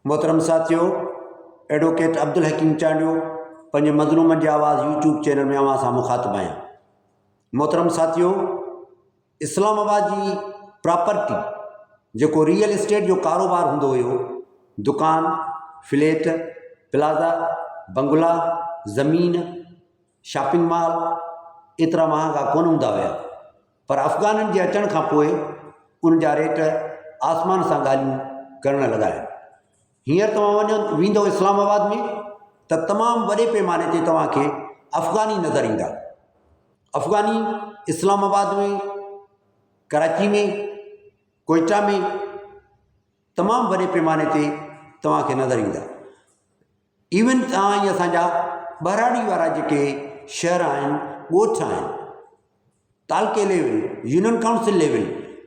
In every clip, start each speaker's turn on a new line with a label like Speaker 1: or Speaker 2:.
Speaker 1: محترم ساٿيو ايڊووڪيٽ عبدالحڪيم چانڊيو پنهنجي مظلومن جي آواز يوٽيوب چينل ۾ اوهان سان مخاطب آهيان محترم ساٿيو اسلام آباد جي پراپرٽي جيڪو ريئل اسٽيٽ جو ڪاروبار هوندو هيو دڪان فليٽ پلازا بنگلا زمين شاپنگ مال ايترا مهانگا ڪونه هوندا هيا پر افغانن جي اچڻ کان پوء ان جا ريٽ آسمان سان ڳالهيون ڪرڻ لڳا آهن. هينئر توهان وڃو ويندو اسلام آباد ۾ ته تمام وڏي پيماني تي توهان کي افغاني نظر ايندا. افغاني اسلام آباد ۾ ڪراچي ۾ ڪوئيٽا ۾ تمام وڏي پيماني تي توهان کي نظر ايندا. ايون توهان ۽ اسان جا ٻهراڙي وارا جيڪي شهر آهن ڳوٺ آهن تعلقي ليول يونين ڪائونسل ليول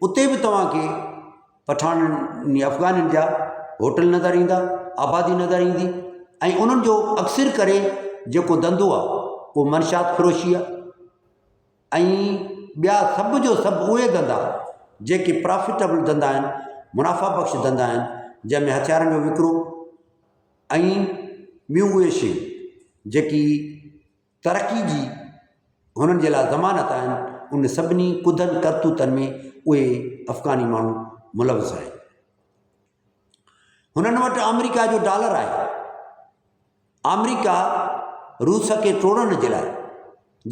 Speaker 1: اتي به توهان کي پٺاڻن يا افغانين جا هوٽل نظر ايندا آبادي نظر ايندي ۽ انهن جو اڪثر ڪري جيڪو ڌنڌو آهي اهو منشيات فروشي آهي ۽ ٻيا سڀ جو سڀ اهي ڌنڌا جيڪي پرافٽيبل ڌنڌا آهن منافع بخش ڌنڌا آهن جنهن ۾ هٿيارن جو وڪرو ۽ ٻيون اهي شيون جيڪي ترقي جي هنن جي لاء ضمانت آهن ان سڀني ڪڌن ڪرتوتن ۾ اهي افغاني ماڻهو ملوث آهن. هنن وٽ آمريڪا جو ڊالر آهي. آمريڪا روس کي ٽوڙڻ جي لاء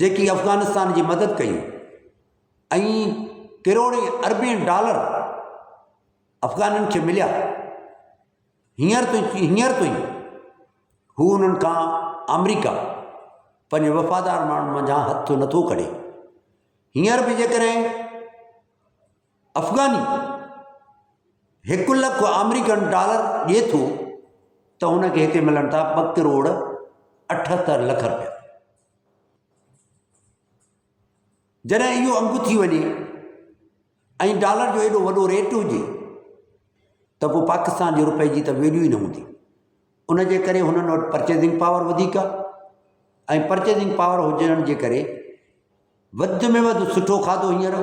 Speaker 1: جيڪي افغانستان جي مدد ڪئي ۽ ڪروڙين اربين ڊالر افغانين کي مليا. هينئر تائين هينئر تائين هو انهن کان آمريڪا پنهنجي وفادار ماڻهن منجهان هٿ نٿو ڪڍي. هينئر به جيڪڏهن افغاني هڪ لک آمريڪن ڊالر ڏئي ٿو ته هن کي هتي ملن ٿا ٻه ڪروڙ 78 لک رپيا. جڏهن اهو انگ ٿي وڃي ۽ ڊالر جو ايڏو وڏو ريٽ هجي ته پوء پاڪستان جي روپئي جي ته ويليو ئي نه هوندي. ان جي ڪري هنن وٽ پرچيزنگ پاور وڌيڪ آهي ۽ پرچيزنگ پاور هجڻ جي ڪري وڌ ۾ وڌ سٺو کاڌو هينئر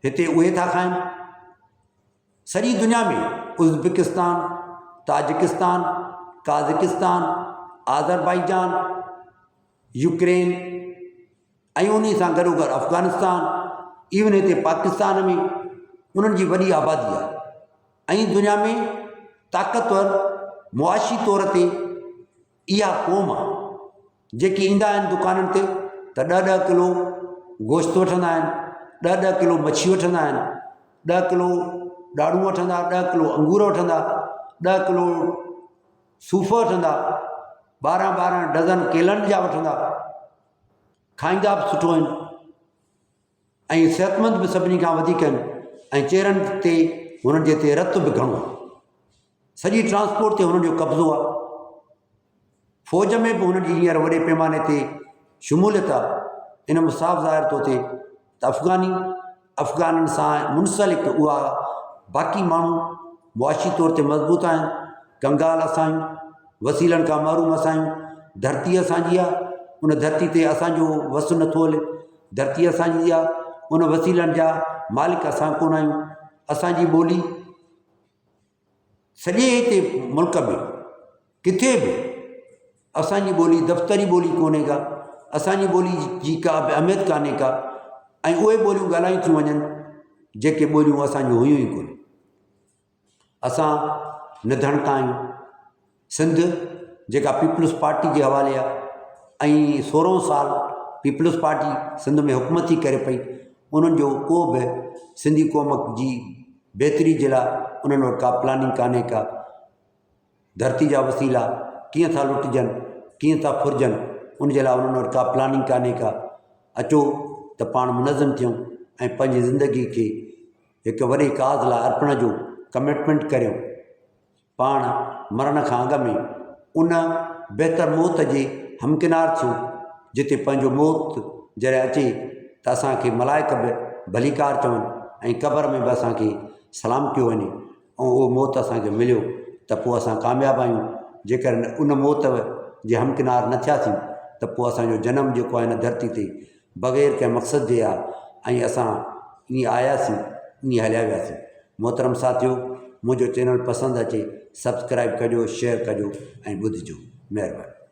Speaker 1: هتي اهي ٿا کائن. سڄي دنيا ۾ Uzbekistan, Tajikistan, Kazakhstan, Azerbaijan, Ukraine ۽ انهي سان گڏو گڏ افغانستان ايون هتي پاڪستان ۾ انهن جي وڏي آبادي آهي ۽ دنيا ۾ طاقتور معاشي طور تي اها قوم آهي جيڪي ايندا آهن دڪانن تي ته ڏهه ڏهه ڪلو گوشت وٺندا آهن ڏهه ڏهه ڪلو مڇي وٺندا آهن ڏهه ڪلو ڏاڙهون وٺندا ڏهه ڪلو انگور وٺندا ڏهه ڪلو صوف وٺندا ٻارهن ٻارهن ڊزن ڪيلن جا وٺندا کائيندا به سٺو آهن ۽ صحتمند به سڀني کان وڌيڪ آهن ۽ چهرن تي هنن جي تي رت به گهڻو آهي سڄي ٽرانسپورٽ تي هنن جو قبضو آهي فوج ۾ به هنن جي هينئر وڏي پيماني تي شموليت آهي ان مان صاف ظاهر ٿو ٿئي ته افغاني افغانن سان منسلڪ اها باقي ماڻهو معاشي طور تي مضبوط آهن ڪنگال اسان آهيون وسيلن کان محروم اسان آهيون ڌرتي اسانجي آهي ان ڌرتي تي اسانجو وس نٿو هلي ڌرتي اسانجي آهي ان وسيلن جا مالڪ اسان ڪونه آهيون اسانجي ٻولي سڄي هتي ملڪ ۾ ڪٿي به اسان جي ٻولي دفتري ٻولي ڪونهي ڪا اسان جي ٻولي جي ڪا به اهميت ڪانهي ڪا ۽ اهي ٻوليون ڳالهايون ٿيون وڃن جيڪي ٻوليون اسان جون هيون ئي ڪونه اسان نڌڻڪا آهيون سنڌ جيڪا پيپلز پارٽي جي حوالي آهي ۽ سورهون سال پيپلز پارٽي سنڌ ۾ حڪومت ٿي ڪري پئي انهن جو ڪو به سنڌي قوم جي بهتري جي لاء انهن وٽ ڪا پلاننگ ڪانهي ڪا ڌرتي جا وسيلا ڪيئن ٿا لٽجن ڪيئن ٿا ڦرجن ان جي لاء انهن وٽ ڪا پلاننگ ڪانهي ڪا اچو ته پاڻ منظم ٿيون ۽ پنهنجي زندگي کي هڪ وڏي ڪاز لاء ارپڻ جو ڪمٽمينٽ ڪريون پاڻ مرڻ کان اڳ ۾ ان بهتر موت جي همڪنار ٿيون جتي پنهنجو موت جڏهن اچي ته اسان کي ملائڪ به ڀليڪار چون ۽ قبر ۾ به اسان کي سلام ڪيو وڃي ۽ اهو موت اسان کي مليو ته پوء اسان ڪامياب آهيون جيڪر ان موت جي همڪنار نه ٿياسين ته پوء اسان جو جنم جيڪو آهي هن ڌرتي تي بغير ڪنهن مقصد جي آ ۽ اسان ائين آياسين ائين هليا وياسين. محترم ساٿيو منهنجو چينل پسند اچي سبسڪرائب ڪجو شيئر ڪجو ۽ ٻڌجو. مهرباني.